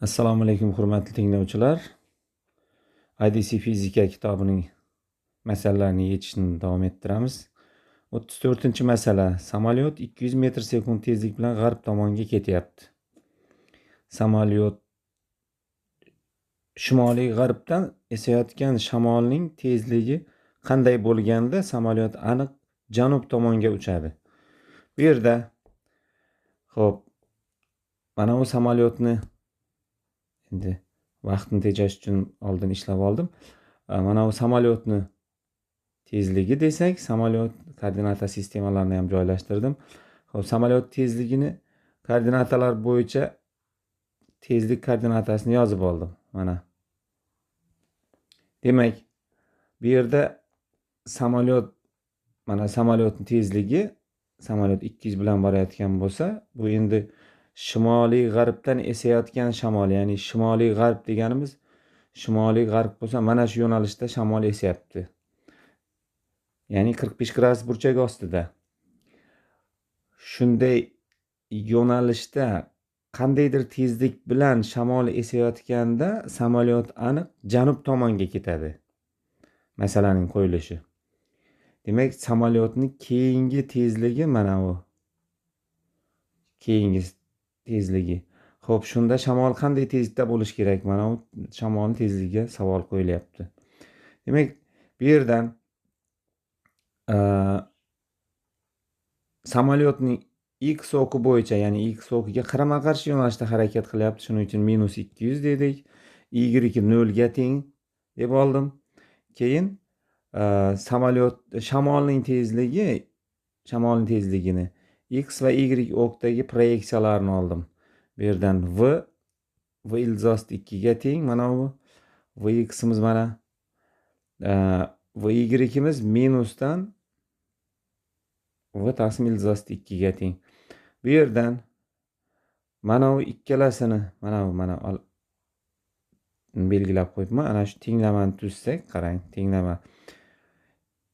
Assalomu alaykum hurmatli tinglovchilar. IDC fizika kitobining masalalarini yechishni davom ettiramiz. 34-masala. Samolyot 200 metr sekund tezlik bilan g'arb tomonga ketyapti. Samolyot shimoliy g'arbdan esayotgan shamolning tezligi qanday bo'lganda samolyot aniq janub tomonga uchadi. Bu yerda xo'p, mana bu samolyotni endi vaqtni tejash uchun oldin ishlab oldim. Mana bu samolyotni tezligi desak, samolyot koordinata sistemalarini ham joylashtirdim. Xo'p, samolyot tezligini koordinatalar bo'yicha tezlik koordinatasini yozib oldim. Mana. Demak, bu yerda samolyot, mana samolyotning tezligi, samolyot 200 bilan borayotgan bo'lsa, bu endi shimoliy g'arbdan esayotgan shamol, ya'ni shimoliy g'arb deganimiz shimoliy g'arb bo'lsa, mana shu yo'nalishda shamol esyapti. Ya'ni 45 gradus burchak ostida. Shunday yo'nalishda qandaydir tezlik bilan shamol esayotganda samolyot aniq janub tomonga ketadi. Masalaning qo'yilishi. Demak, samolyotning keyingi tezligi mana bu. Keyingi tezligi. Xo'p, shunda shamol qanday tezlikda bo'lishi kerak? Mana bu shamolning tezligiga savol qo'yilyapti. Demak, bu yerdan samolyotning x o'qi bo'yicha, ya'ni x o'qiga qarama-qarshi yo'nalishda harakat qilyapti. Shuning uchun -200 dedik. Y 0 ga teng deb oldim. Keyin samolyot shamolning tezligi, shamolning tezligini x va y o'qdagi proyeksiyalarni oldim. Bu yerdan v ildiz osti 2 ga teng, mana bu vx'imiz, mana vy'imiz minusdan v taqsim ildiz osti 2 ga teng. Bu yerdan mana bu ikkalasini, mana bu mana belgilab qo'yibman. Ana shu tenglamani tuzsak, qarang, tenglama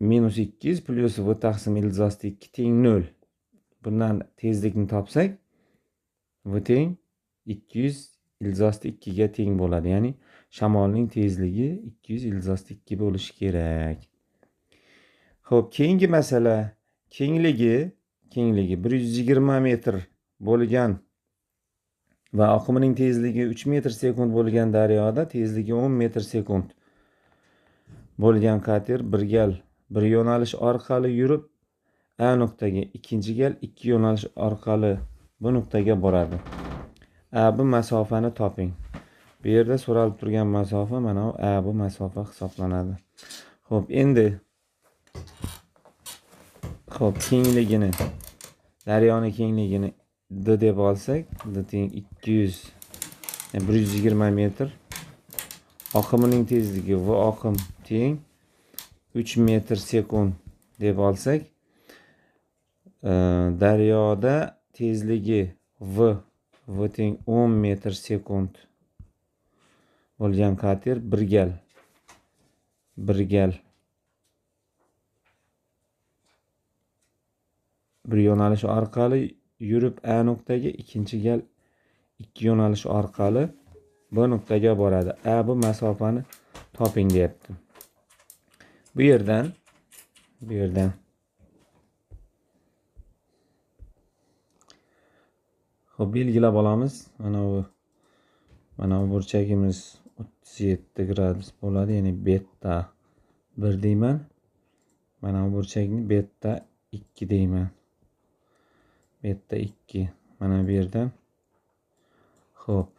-200 plyus v taqsim ildiz osti 2 teng 0. Bundan tezlikni topsak, v teng 200 ildiz osti 2 ga teng bo'ladi. Ya'ni shamolning tezligi 200 ildiz osti 2 bo'lishi kerak. Xo'p, keyingi masala kengligi 120 metr bo'lgan va oqimining tezligi 3 metr sekund bo'lgan daryoda tezligi 10 metr sekund bo'lgan kater bir gal bir yo'nalish orqali yurib A nuqtaga, ikkinchi gal ikki yo'nalish orqali B nuqtaga boradi. A bu masofani toping. Bu yerda so'ralib turgan masofa mana bu A bu masofa hisoblanadi. Xo'p, endi xo'p, kengligini, daryoni kengligini D deb olsak, D teng 200, 120 metr. Oqimining tezligi V oqim teng 3 metr sekund deb olsak, daryoda tezligi V teng 10 metr sekund bo'lgan kater bir gal bir yo'nalish orqali yurib A nuqtaga, ikkinchi gal ikki yo'nalish orqali B nuqtaga boradi. A bu masofani toping deyapti. Bu yerdan xo'p, belgilab olamiz. Mana bu burchagimiz 37 gradus bo'ladi, ya'ni beta 1 deyman. Mana bu burchakni beta 2 deyman. Beta 2 mana bu yerdan. Xo'p.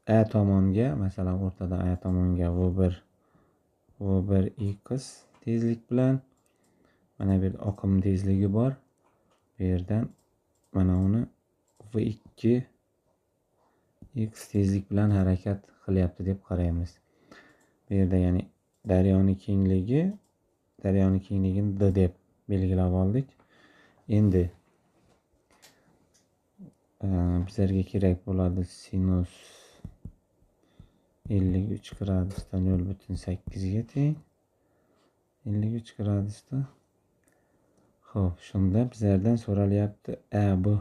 A tomonga, masalan, o'rtadan A tomonga V1 x tezlik bilan, mana bu yerda oqim tezligi bor. Bu yerdan mana uni V2 x tezlik bilan harakat qilyapti deb qaraymiz. Bu yerda, ya'ni daryoni kengligini D deb belgilab oldik. Endi bizlarga kerak bo'ladi sinus 53 gradusda 0.8 ga teng. 53 gradusda. Xo'p, shunda bizlardan so'ralyapti A bu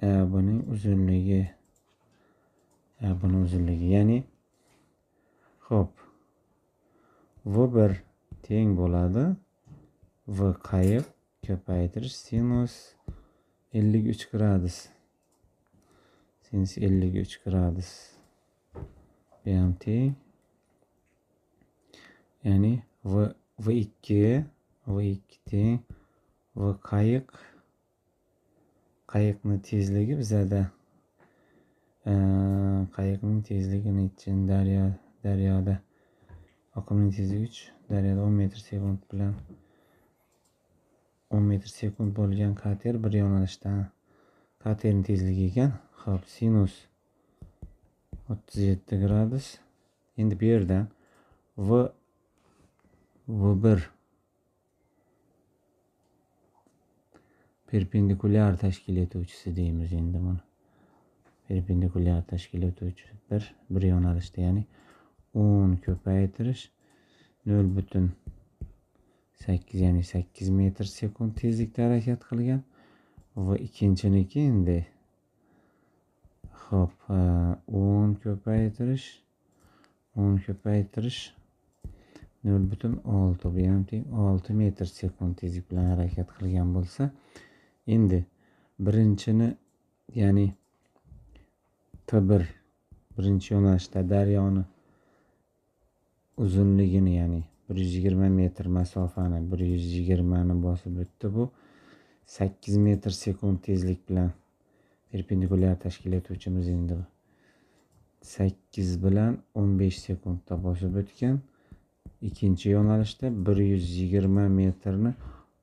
Buning uzunligi, buni uzunligi, ya'ni xo'p, V1 teng bo'ladi V qayiq ko'paytirish sinus 53 gradus. Sinus 53 gradus. Bu ham teng. Ya'ni V2 teng V qayiq, qayiqning tezligi bizada qayiqning tezligi necha? Daryoda oqimning tezligi 3, daryoda 10 metr sekund bilan 10 metr sekund bo'lgan kater bir yo'nalishdan katerning tezligi ekan. Xo'p, sinus 37 gradus. Endi bu yerdan V1 perpendikulyar tashkil etuvchisi deymiz endi buni. Perpendikulyar tashkil etuvchi bir yo'nalishda, ya'ni 10 ko'paytirish 0.8, ya'ni 8 metr sekund tezlikda harakat qilgan. Va ikkinchiniki endi xo'p, 10 ko'paytirish 0.6, bu ham teng 6 metr sekund tezlik bilan harakat qilgan bo'lsa, endi birinchini, ya'ni T1 birinchi yo'nalishda daryoni uzunligini, ya'ni 120 metr masofani 120 ni bosib o'tdi. Bu 8 metr sekund tezlik bilan perpendikulyar tashkil etuvchimiz endi 8 bilan 15 sekundda bosib o'tgan. Ikkinchi yo'nalishda 120 metrni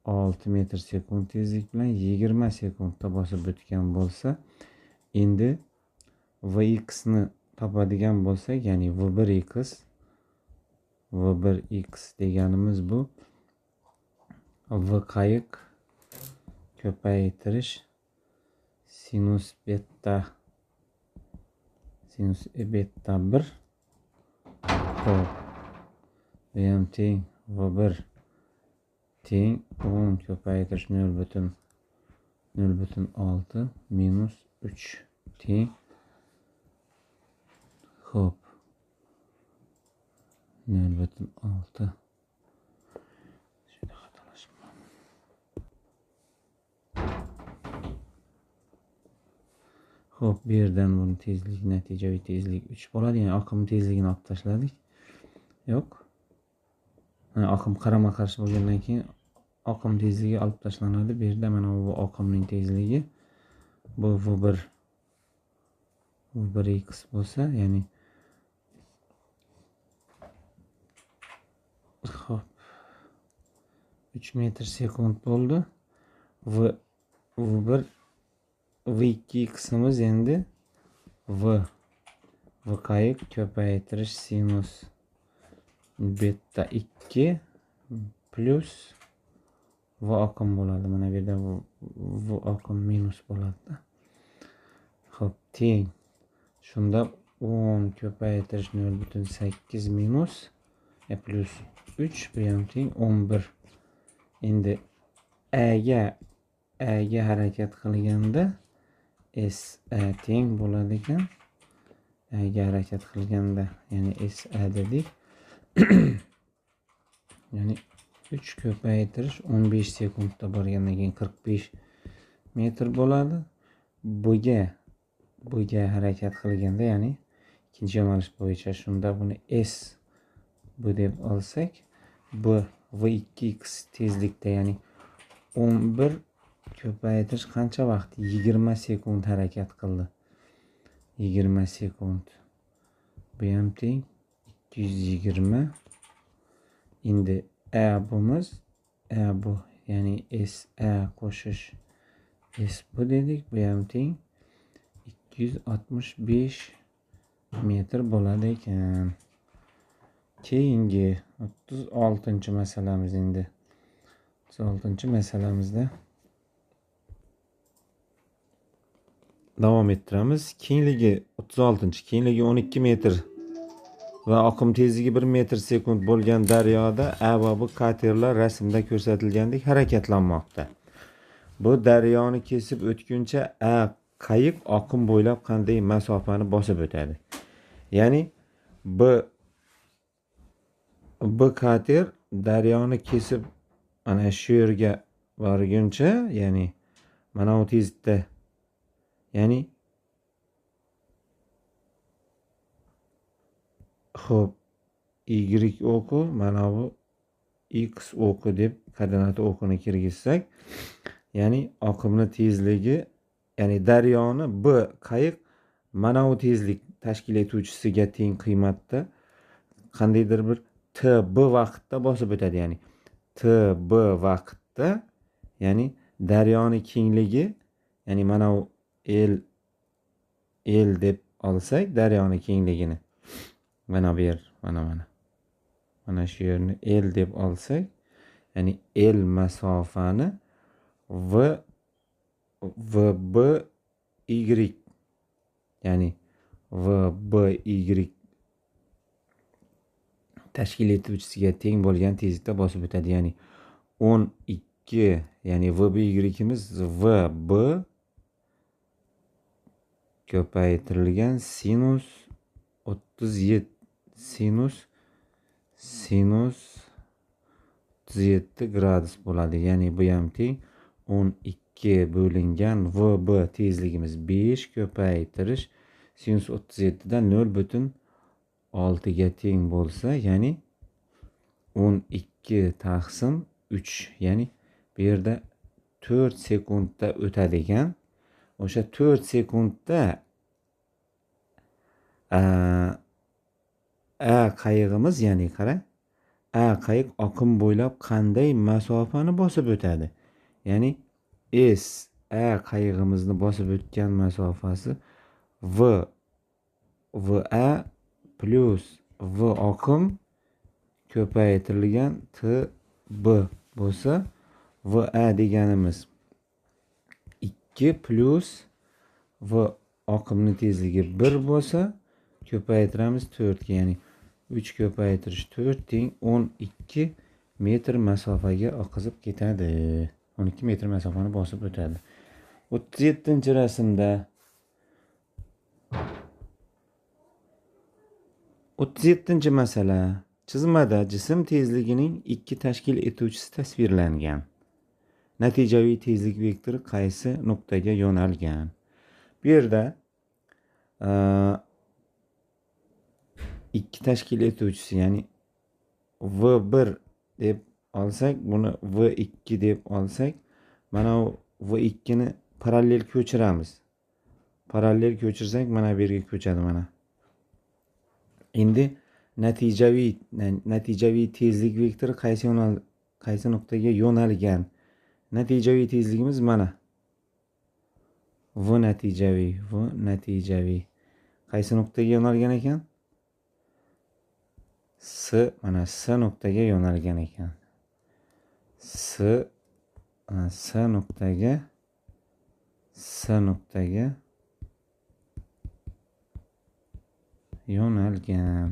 6 metr sekund tezlik bilan 20 sekundda bosib o'tgan bo'lsa, endi Vx ni topadigan bo'lsak, ya'ni V1x deganimiz bu V qayiq ko'paytirish sinus beta 1. Xo'p, bu ham teng V1 teng 10 ko'paytirish 0.6 minus 3 teng. Xo'p, 0.6. Shunda xatolashma. Xo'p, bu yerdan buni tezlik, natijaviy tezlik 3 bo'ladi. Ya'ni oqim tezligini olib tashladik. Yo'q. Oqim qarama-qarshi bo'lgandan keyin oqim tezligi olib tashlanadi. Bu yerda mana bu oqimning tezligi, bu V1 V1x bo'lsa, ya'ni xo'p, 3 metr sekund bo'ldi. V1 V2x'imiz endi V qayiq ko'paytirish sinus beta 2 plus V oqim bo'ladi. Mana bu yerda V oqim minus bo'ladi. Xo'p, teng. Shunda 10 ko'paytirish 0.8 minus plus 3, bu ham teng 11. Endi A ga harakat qilganda SA teng bo'ladi ekan. A ga harakat qilganda, ya'ni SA dedik. Ya'ni 3 ko'paytirish 15 sekundda borgandan keyin 45 metr bo'ladi. Buga harakat qilganda, ya'ni ikkinchi yo'nalish bo'yicha, shunda buni S bu deb olsak, bu V2x tezlikda, ya'ni 11 ko'paytirish qancha vaqt? 20 sekund harakat qildi. 20 sekund. Bu ham teng 220. Endi A bumiz, A bu, ya'ni SA qo'shish S bu dedik, bu ham teng 265 metr bo'ladi ekan. Keyingi 36-masalamiz endi. 36-masalamizda davom ettiramiz. Kengligi 36, kengligi 12 metr va oqim tezligi 1 metr sekund bo'lgan daryoda A va B katerlar rasmda ko'rsatilgandek harakatlanmoqda. Bu daryoni kesib o'tguncha A Qayiq oqim bo'ylab qanday masofani bosib o'tadi? Ya'ni B kater daryoni kesib mana shu yerga borguncha, ya'ni mana bu tezlikda, ya'ni xo'p, Y o'qi, mana bu X o'qi deb koordinata o'qini kirgizsak, ya'ni oqimni tezligi, ya'ni daryoni B qayiq mana bu tezlik tashkil etuvchisiga teng qiymatda qandaydir bir TB vaqtda bosib o'tadi. Ya'ni TB vaqtda, ya'ni daryoni kengligi, ya'ni mana bu L deb olsak daryoni kengligini, mana bu yer, mana shu yerni L deb olsak, ya'ni L masofani V B Y, ya'ni V B Y tashkil etuvchisiga teng bo'lgan tezlikda bosib o'tadi. Ya'ni 12, ya'ni V B Y'imiz V B ko'paytirilgan sinus 37, sinus 37 gradus bo'ladi. Ya'ni bu ham teng 12 bo'lingan V B tezligimiz 5 ko'paytirish sinus 37 dan 0,6 ga teng bo'lsa, ya'ni 12 taqsim 3, ya'ni bu yerda 4 sekundda o'tadigan, o'sha 4 sekundda A qayig'imiz, ya'ni qarang, A qayiq oqim bo'ylab qanday masofani bosib o'tadi? Ya'ni S A qayig'imizni bosib o'tgan masofasi V A plus V oqim ko'paytirilgan T B bo'lsa, V A deganimiz 2 plus V oqimning tezligi 1 bo'lsa, ko'paytiramiz 4 ga, ya'ni 3 ko'paytirish 4 teng 12 metr masofaga oqizib ketadi. 12 metr masofani bosib o'tadi. 37-rasmda 37-masala. Chizmada jism tezligining 2 tashkil etuvchisi tasvirlangan. Natijaviy tezlik vektori qaysi nuqtaga yo'nalgan? Bu yerda 2 tashkil etuvchisi, ya'ni V1 deb olsak, buni V2 deb olsak, mana bu V2 ni parallel ko'chiramiz. Parallel ko'chirsak mana bu yerga ko'chadi mana. Endi natijaviy tezlik vektori qaysi nuqtaga yo'nalgan? Natijaviy tezligimiz mana V natijaviy qaysi nuqtaga yo'nalgan ekan? S, mana S nuqtaga yo'nalgan ekan. S nuqtaga yo'nalgan.